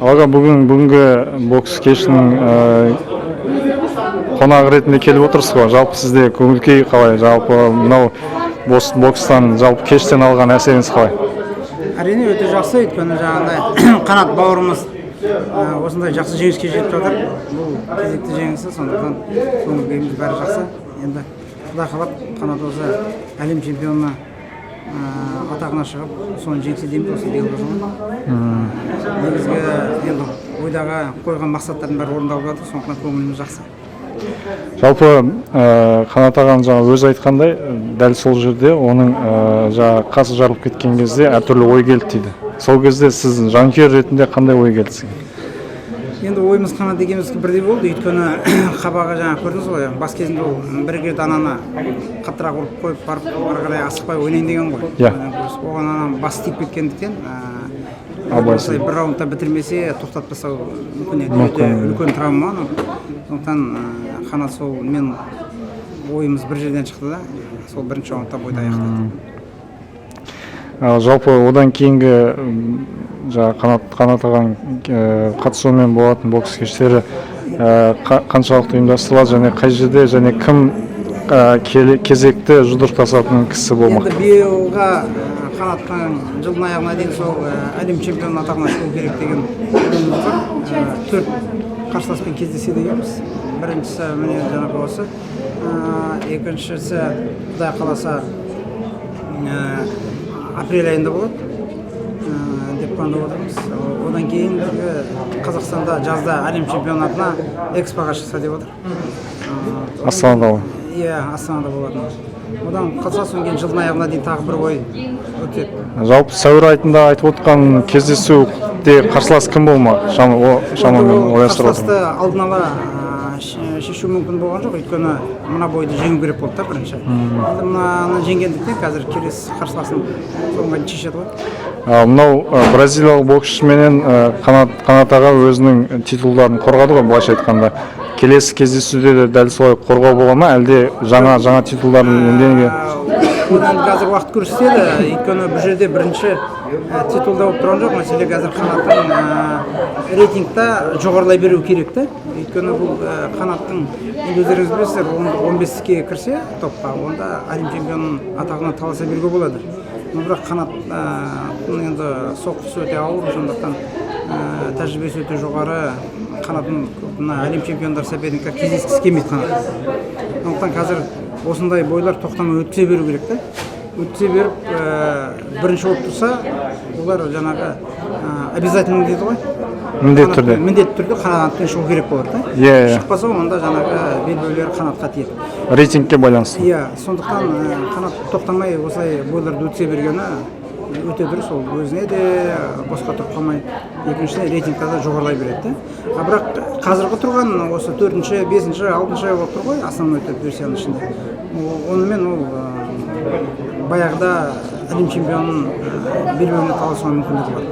Аға, бүгінгі бокс кешінің қонағы ретінде келіп отырсыз ғой. Жалпы, сізде көңіл күй қалай? Жалпы, мынау бокстан, жалпы кештен алған әсеріңіз қалай? Әрине, өте жақсы, өйткені жаңағыдай Қанат бауырымыз осындай жақсы жеңіске жетіп жатыр. Бұл кезекті жеңісі, сондықтан көңіл күйіміз бәрі жақсы. Енді құдай қалап, Қанат осы әлем чемпионына атағына шығып, соны жеңсе дейміз осы биылғы жылы. Негізгі енді ойдағы қойған мақсаттардың бәрі орындалып жатыр, сондықтан көңіліміз жақсы. Жалпы, Қанат ағаның жаңа өзі айтқандай, дәл сол жерде оның жаңағы қасы жарылып кеткен кезде әртүрлі ой келді дейді. Сол кезде сіз жанкүйер ретінде қандай ой келді сізге? Енді ойымыз Қанат екеуміздікі бірдей болды, өйткені қабағы, жаңа көрдіңіз ғой, бас кезінде ол бір рет ананы қаттырақ ұрып қойып барып, ары қарай асықпай ойнайын деген ғой. Оған ана бас тиіп кеткендіктен Абайсыз. осылай бір раундта бітірмесе, тоқтатпаса, мүмкін еді. Мүмкін. Өте үлкен травма анау. Сондықтан Қанат сол мен ойымыз бір жерден шықты да, сол бірінші раундта бойды аяқтады. Жалпы, одан кейінгі жаңағы Қанат ағаның қатысуымен болатын бокс кештері қаншалықты ұйымдастырылады және қай жерде және кім кезекті жұдырықтасатын кісі болмақ? Енді биылға Қанаттың жылдың аяғына дейін сол әлем чемпионы атағына шығу керек деген ойымыз бар. Төрт қарсыласпен кездеседі екенбіз. Біріншісі, міне, жаңағы осы, екіншісі, құдай қаласа, апрель айында болады деп пландап отырмыз. Одан кейінгі Қазақстанда жазда әлем чемпионатына, экспоға шықса деп отыр. Астанада ғой? Иә, Астанада болатын. Одан қалса, содан кейін жылдың аяғына дейін тағы бір бой өтеді. Жалпы, сәуір айында айтып отқан кездесуде қарсылас кім болмақ? Шамамен Енді ол ойластырып қарсыласты отырмын. алдын ала шешу мүмкін болған жоқ, өйткені мына бойды жеңу керек болды да бірінші. Енді мынаны жеңгендіктен, қазір келесі қарсыласын соңға дейін шешеді ғой. Мынау бразилиялық боксшыменен Қанат аға өзінің титулдарын қорғады ғой, былайша айтқанда. Келесі кездесуде де дәл солай қорғау бола ма, әлде жаңа титулдарын иемденуге? Одан қазір уақыт көрсетеді, өйткені бұл жерде бірінші титулда болып тұрған жоқ мәселе. Қазір Қанаттың рейтингта жоғарылай беру керек та, өйткені бұл Қанаттың, енді өздеріңіз білесіздер, 15-ке кірсе топқа, онда әлем чемпионының атағына таласа беруге болады. Но бірақ Қанаттың енді соққысы өте ауыр, сондықтан тәжірибесі өте жоғары. Қанаттың мына әлем чемпиондар соперникке кездескісі келмейді Қанат. Сондықтан қазір осындай бойлар тоқтамай өткізе беру керек та. Өткізе беріп, бірінші болып тұрса, олар жаңағы обязательно дейді ғой. Міндетті түрде. Міндетті түрде Қанатпен шығу керек болады да. Иә, иә. Шықпаса, онда жаңағы белбеулері Қанатқа тиеді. Рейтингке байланысты. Иә, сондықтан Қанат тоқтамай осылай бойларды өткізе бергені өте дұрыс. Ол өзіне де босқа тұрып қалмай, екіншіден, рейтингта да жоғарылай береді да. А бірақ қазіргі тұрған осы төртінші, бесінші, алтыншы болып тұр ғой основной төрт версияның ішінде. Онымен ол баяғыда әлем чемпионының белбеуіне таласуға мүмкіндігі бар.